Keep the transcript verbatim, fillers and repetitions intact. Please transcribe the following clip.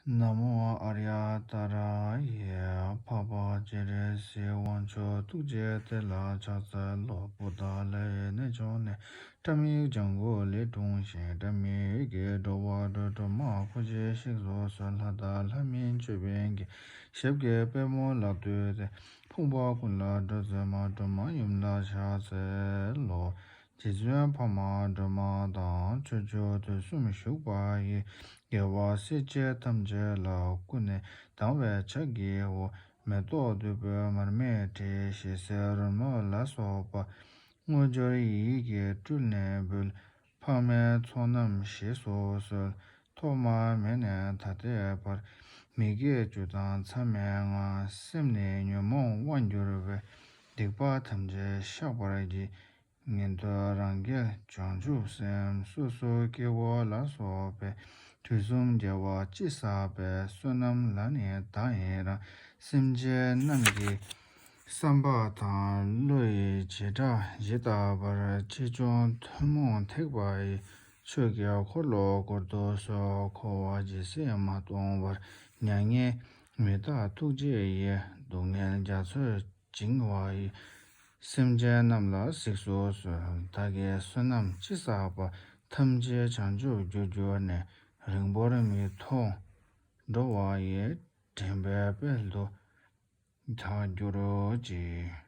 ན་མོ་ཨཱརྱ་ཏཱ་ར་ཡེ། འཕགས་པ་སྤྱན་རས་གཟིགས་དབང་ཕྱུག་ཐུགས་རྗེ་གཏེར་ལ་ཕྱག་འཚལ་ལོ། བུདྡྷ་ལའི་གནས་མཆོག་ནས། ཏྲ་མིག་ལྗང་གུ་ལས་འཁྲུངས་ཤིང་། ཏྲ་མིག་གིས་འགྲོ་བ་སྒྲོལ། སྒྲོལ་མ་འཁོར་བཅས་གཤེགས་སུ་གསོལ། ལྷ་དང་ལྷ་མིན་ཅོད་པན་གྱི། ཞབས་ཀྱི་པདྨོ་ལ་བཏུད་དེ། ཕོངས་པ་ཀུན་ལ་སྒྲོལ་མཛད་མ། སྒྲོལ་མ་ཡུམ་ལ་ཕྱག་འཚལ་ལོ། རྗེ་བཙུན་འཕགས་མ་སྒྲོལ་མ་དང་། ཕྱོགས་བཅུ་དུས་གསུམ་བཞུགས་པ་ཡི། རྒྱལ་བ་སྲས་བཅས་ཐམས་ཅད་ལ། ཀུན་ནས་སྡང་བའི་ཕྱག་གིས་འོ། མེ་ཏོག་བདུག་སྤོས་མར་མེ་དྲི། ཞལ་ཟས་རོལ་མོ་ལ་སོགས་པ། དངོས་འབྱོར་ཡིད་ཀྱིས་སྤྲུལ་ནས་འབུལ། འཕགས་མའི་ཚོགས་རྣམས་བཞེས་སུ་གསོལ། ཐོག་མ་མེད་ནས་ད་ལྟའི་བར། མི་དགེ་བཅུ་དང་མཚམས་མེད་ལྔ། སེམས་ནི་ཉོན་མོངས་དབང་གྱུར་པའི། སྡིག་པ་ཐམས་ཅད་བཤགས་པར་བགྱི། ཉན་ཐོས་རང་རྒྱལ་བྱང་ཆུབ་སེམས། སོ་སོ་སྐྱེ་བོ་ལ་སོགས་པའི། དུས་གསུམ་རྒྱལ་བ་ཅི་བསགས་པའི། བསོད་ནམས་ལ་ནི་བདག་ཡི་རང་། སེམས་ཅན་རྣམས་ཀྱི་བསམ་པ་དང་། བློ་ཡི་བྱེ་བྲག་ཇི་ལྟ་བར། ཆེ་ཆུང་ཐུན་མོང་ཐེག་པ་ཡི། ཆོས་ཀྱི་འཁོར་ལོ་བསྐོར་དུ་གསོལ། འཁོར་བ་ཇི་སྲིད་མ་སྟོངས་བར། མྱ་ངན་མི་འདའ་ཐུགས་རྗེ་ཡིས། སྡུག་བསྔལ་རྒྱ་མཚོས་བྱིང་བ་ཡི། སེམས་ཅན་རྣམས་ལ་གཟིགས་སུ་གསོལ། བདག་གིས་བསོད་ནམས་ཅི་བསགས་པ། ཐམས་ཅད་བྱང་ཆུབ་རྒྱུར་གྱུར་ནས། རིང་པོར་མི་ཐོགས་འགྲོ་བ་ཡི། འདྲེན་པའི་དཔལ་དུ་བདག་གྱུར་ཅིག།